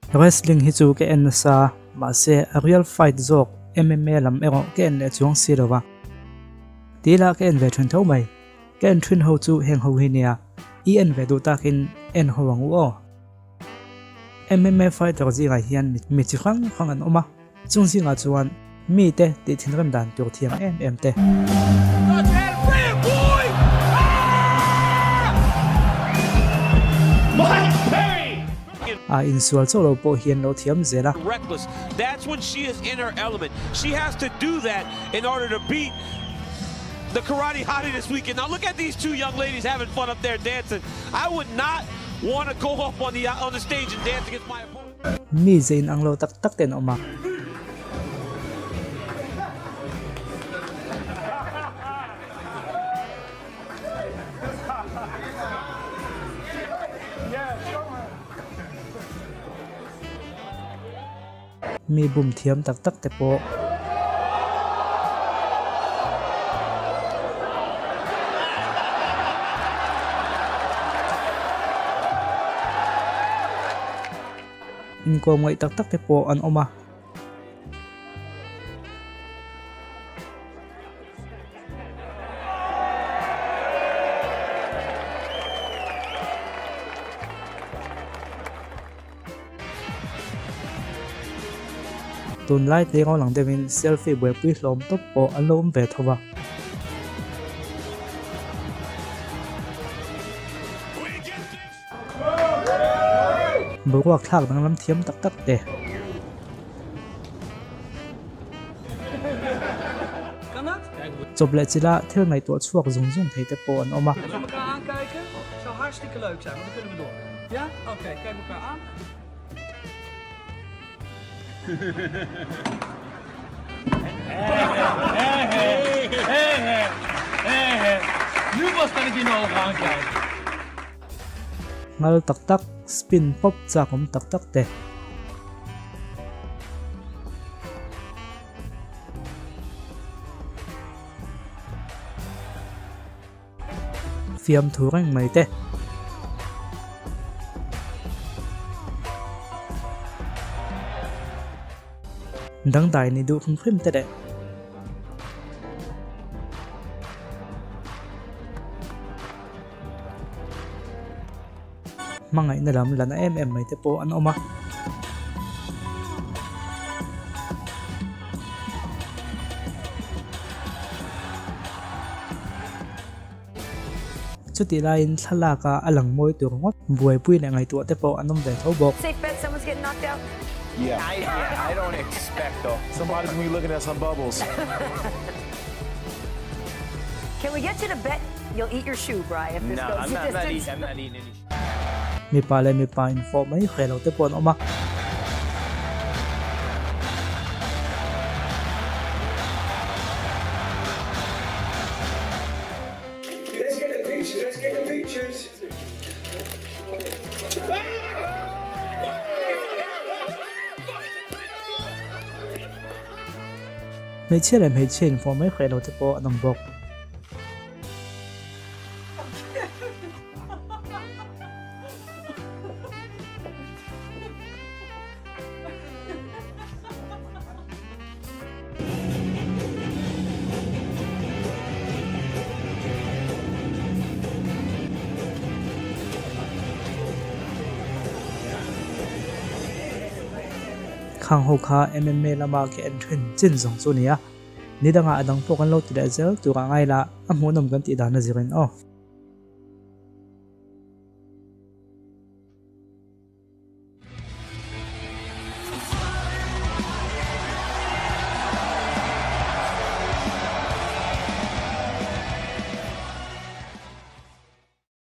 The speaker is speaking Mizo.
Wrestling hi chu ka en nasa, mahse a real fight zawk MMA lam erawh ka en leh chuang si lo va. Ti ila ka en ve thin tho mai. Ka en thin ho chu heng ho hi nia, i en ve duh takin en ho ang u aw. MMA fighter zingah hian mi chi hrang hrang an awm a, chung zingah chuan mite tih thinrim dan tur thiam em em te. A insual chauh lo pawh hian lo thiam zel a. Mi ze inang lo tak tak te an awm a. Mi bum thiam tak tak te pawh. Inkawm ngaih tak tak te pawh an awm a. Tunlai te ngaw lang deuhin selfie buaipui hlawm tawp pawh an lo awm ve tho va. Boruak thlak danglam thiam tak tak te. Chawp leh chila thil ngaihtuah chhuak zung zung thei te pawh an awm a. Ngal tak tak, spin pawp chak awm tak tak te. Fiamthu reng mai te. Dangdai ni duh hrim hrim te leh. Hmangaihna lam la na em em mai te pawh an awm a. Chutih laiin thlalak a a lang mawi tur ngawt buaipui leh ngaihtuah te pawh an awm ve tho bawk. Mipa leh mipa infawh mai hreh lo te pawh an awm a. Hmeichhia leh hmeichhia infawh mai hreh lo te pawh an awm bawk. Khang ho kha MMA lama ke en thin chin zawng chu a ni a. Ni dangah a dang pawh kan lo ti leh zel tur ah ngai la, a hmuhnawm kan tih dan a zirin aw.